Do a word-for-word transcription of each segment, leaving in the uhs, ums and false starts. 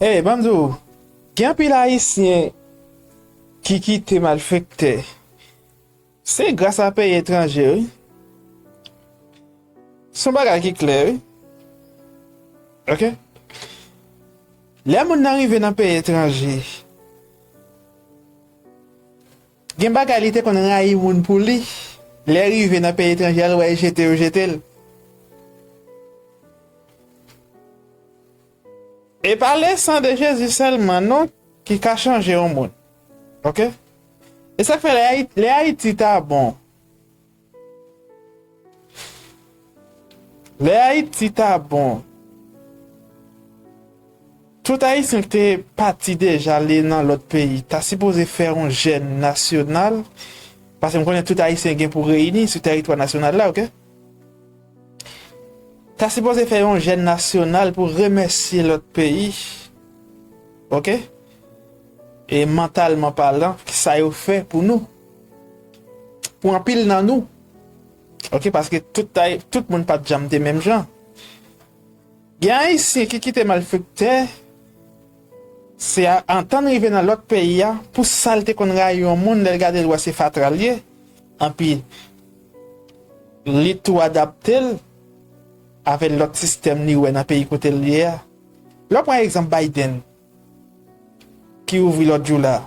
Hey, ban m di w, gen anpil Ayisyen ki kite malfektè. Se gras a peyi etranje, wi. Se yon bagay ki klè, wi. Ok? Lè moun nan rive nan peyi etranje, gen bagay li te konn rayi moun pou li. Lè rive nan peyi etranje, al wè jete yo jete l. E pa le san de Jezi sèlman non ki ka chanje yon moun. Ok? E sa k fè lè Ayiti, lè Ayiti ta bon. Lè Ayiti ta bon. Tout Ayisyen ki te pati deja ale nan lòt peyi ta sipoze fè yon jèn nasyonal. Paske m konnen tout Ayisyen gen pou reyini sou tèritwa nasyonal la, ok? Ta sipoze fè yon jèn nasyonal pou remèsye lòt peyi, ok? E mantalman palan, sa yo fè pou nou. Pou anpil nan nou. Ok, paske tout, tout moun pa t janm te menm jan. Gen Ayisyen ki kite malfektè, se a, antan rive nan lòt peyi a, pou sa l te konn rayi yon moun, lè l gade l wè se fatra l ye, anpi li tou adapte l avèk lòt sistèm li wè nan peyi kote l ye a. Lè w pran egzanp Biden, ki ouvri lòt jou la,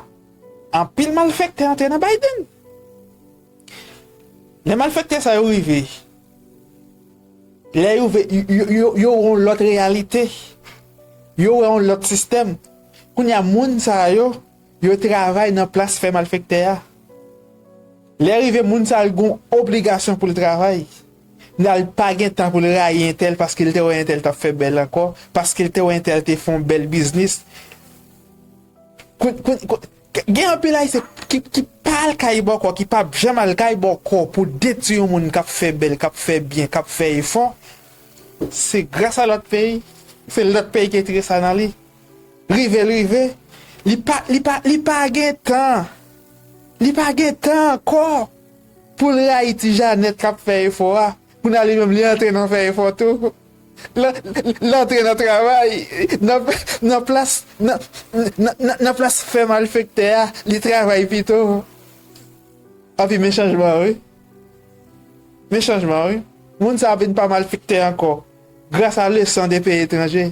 anpil malfektè antre nan Biden. Lè malfektè sa yo rive, lè yo, ve- yo, yo, yo, yo wè yon lòt reyalite, yo wè yon lòt sistèm. Kounye a, moun sa yo, yo travay nan plas fè malfektè a. Lè rive, moun sa yo gon obligasyon pou l travay. Nan l pa gen tan pou l rayi entèl paske l te wè entèl t ap fè bèl ankò, paske l te wè entèl te fè yon bèl biznis. Kou- kou- kou- Gen anpil Ayisyen ki, ki pa al kay bòkò, ki p ap janm al kay bòkò pou detwi yon moun k ap fè bèl, k ap fè byen, k ap fè efò. Se gras a lòt peyi. Se lòt peyi ki retire sa nan li. Rive l rive, li pa, li pa, li pa gen tan. Li pa gen tan ankò pou l rayi ti Janèt k ap fè efò a. Kounye a li menm li antre nan fè efò tou. L, l antre nan travay, nan, nan plas, nan, nan, nan, nan plas fè malfektè a, li travay pito. Anpi men chanjman wi. Men chanjman wi. Moun sa a vin pa malfektè ankò. Gras a le san de peyi etranje.